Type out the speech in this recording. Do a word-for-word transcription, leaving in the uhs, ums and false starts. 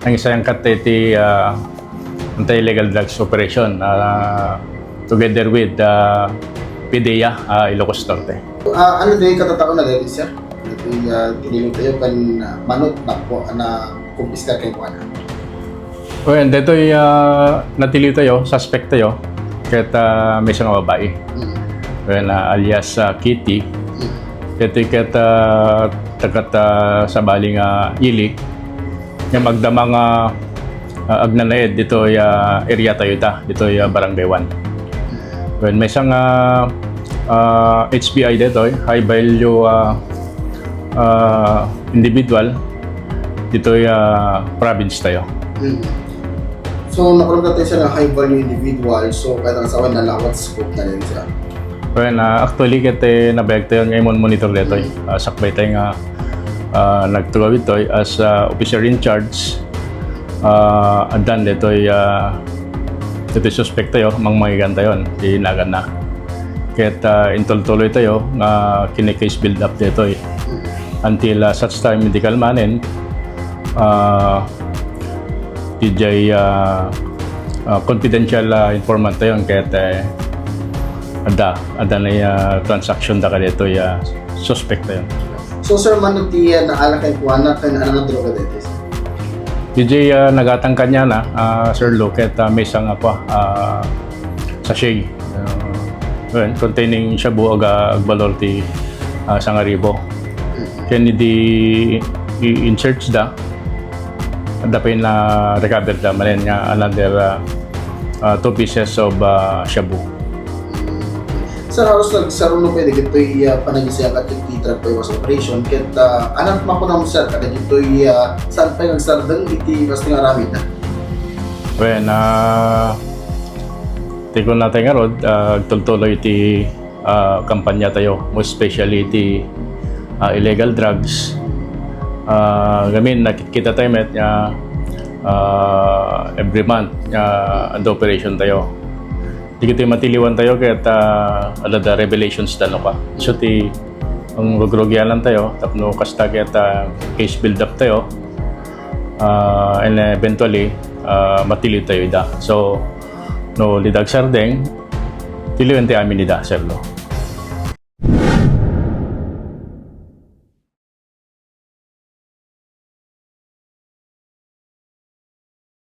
Nangisayangkattayo iti, ah, anti-illegal drugs operation, ah, together with, ah, PDEA, ah, Ilocos Norte. Ah, ano di katataon na dito, sir? Ito yung uh, tinilog tayo kan uh, manot na po na kumpiskar kay kuana. Well, dito'y, ah, natiliwtayo, suspecttayo, ket, ah, maysa nga babai. Mm. Well, ah, alias, ah, Kitty. Mm. Dito'y ket, ah, taga, ah, sabali nga ili. Nga magdama nga, ah, agnanaed dito'y, ah, area tayo ta, dito'y, ah, barangay one. Well, maysa nga, ah, H B I dito'y, high value, ah, ah, individual dito'y, ah, province tayo. Mm. So, nakulang tayo sa high value individual. So, kaya sa awan na lang, what's scope na rin siya? Well, ah, actually, ket, eh, nabayag tayo nga imon monitor dito'y. Ah, sakbay tayo nga, ah, nagtugaw ito'y as, ah, officer in charge. Ah, addan dito'y, ah, dito'y suspect tayo, mangmangigan tayo, di nagan na. Ket, ah, intultuloy tayo nga kini-case build up dito'y. Until, ah, such time medical manen, ah, D J, ah, ah, confidential, ah, informant tayo, ket, eh, adda, adda na, ah, transaction da kadito'y, ah, suspect tayo. So, sir, mano ti uh, naala kay kuana kan ano nga droga dito, sir? D J, ah, nagatang kanya na, ah, Sir Lo, ket, ah, maysa nga kua, ah, sachet. Ah, well, containing shabu aga agbalor ti, ah, sangaribo. Ken idi i-, in-search da, adda pay na-recover da manen nga another, ah, ah, two pieces of, ah, shabu. Sir, halos nagsaruno pay dagitoy uh, panagisaya ket iti drug buy-bust operation. Ket uh, anat makunam, sir, kadagitoy uh, saan pay nagsardeng iti kasta nga aramid? Well, ah, ti kunatay ngarud, ah, agtultuloy iti, ah, kampanya tayo, most especially iti, ah, illegal drugs. Ah, gamin, nakikita tayo met nga, ah, every month nga adda operation tayo. Dagitoy matiliwan tayo ket, ah, adda revelations da no ka. So ti, ang rugrugianan tayo, tapno kasta ket, ah, case build up tayo, ah, and eventually, ah, matiliw tayo ida. So, no, dida agsardeng, tiliwen ti amin ida, Sir Lo.